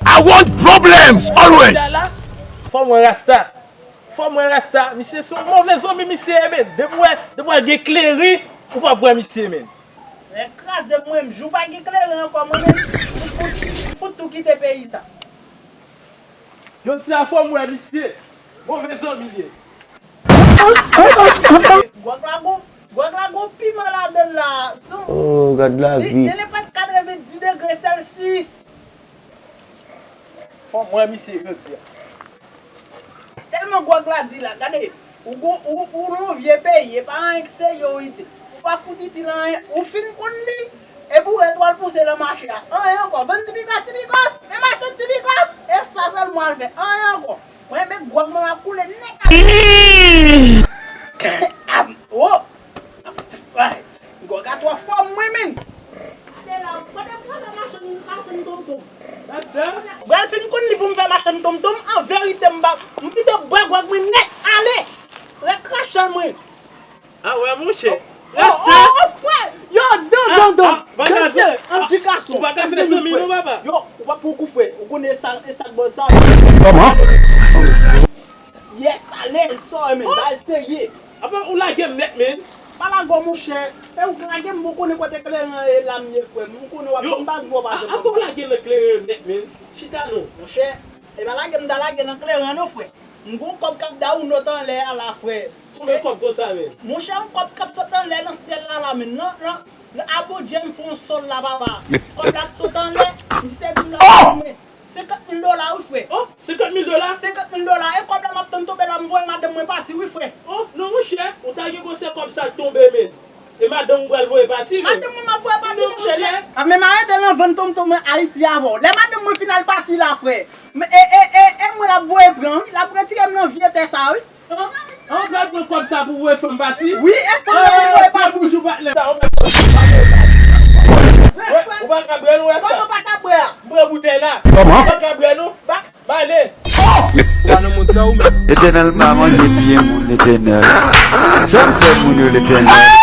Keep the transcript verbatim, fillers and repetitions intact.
I want problems always. Fò mwen rasta. Fò mwen rasta. Misye se yon move zonbi misye ye, men. Depi w wè, depi w wè gen kleren, ou p ap wè misye, men. Lè kraze mwen, m jou pa gen kleren ankò, mwen, men. M fout, m fout tou kite peyi sa. Jodi a fò m wè misye. Move zonbi l ye. Gwòg la gon, gwòg la gon piman ladan l la. Son, Oh, gad lavi. Li li pa katrevenndis degre Celsius. Fò m wè misye jodi a. Tèlman gwòg la di la, gade, ou gon, ou, ou nan yon vye peyi, e pa anyen k serye ou itil. Ou pa fout itil anyen, ou fin konn li, epi ou ret w al pouse nan mache a. Anyen ankò, vann ti bigòs, ti bigòs, men mache ti bigòs, e sa sèlman w al fè, anyen ankò. Mwen, men gwòg mwen ap koule nèt. Am, oh! Gwòg a twò fò mwen, men. Gade la, kote m pral fè machann, machann tonton. Bwè l fin konn li pou m fè machann tonton, an verite m pa, m pito bwè gwòg mwen nèt, ale. Rèk krachan mwen. A wè monchè. Oh, oh, oh, frè! Yo, don, don, don. Don se an ti gason. Ou pa ka fè zanmi non, papa. Yo, ou pa pran kou, frè. Ou konnen sa, e sa k bòz sa. Kòman? Yes, alèz, sa, men, bagay serye. Apa ou lage m nèt, men. Pa lage w, monchè. E ou k lage m, ou konnen kote kleren an ye la m ye, frè m. Ou konnen w ap konn baz mwen pa janm. Apa ou lage m nan kleren yo nèt, men. Chita non. Monchè, e pa lage m ta lage nan kleren an non, frè. M gon kòb k ap dawonot anlè a la, frè. Konbyen kòb konsa, men? Monchè, yon kòb k ap sot anlè nan syèl la, la, men. Nan, nan, nan Abodje, m fè yon sòl la, papa. Kòb la ap sot anlè, misye di m la, men. Senkant mil dola, wi, frè. Oh, senkant mil dola? Senkant mil dola. E kòb la, m ap tann tonbe la, m voye madanm mwen pati, wi, frè. Oh, non, monchè, ou ta gen konsèy kòb sa tonbe, men. E madanm ou pral voye pati, men. Madanm mwen m ap voye pati, monchè. A, men m arete nan vann tonton mwen Ayiti avè w. Lè madanm mwen fin al pati la, frè. E, e, e, e mwen l ap voye pran, wi. L ap retire m nan vye tè sa, wi. An, an, ou pral pran kòb sa pou voye fanm pati? Wi, e fanm nan pou voye pati. Boujou patnè. Ou pa ka bwè non, Rasta? Kòman pa ka bwè a? M pran boutèy la. Kòman? Ou pa ka bwè non? Ba, ba ale. Ou pa nan mond sa ou menm. Letènèl pa manje byen moun, Letènèl. Sa m fè moun yo, Letènèl?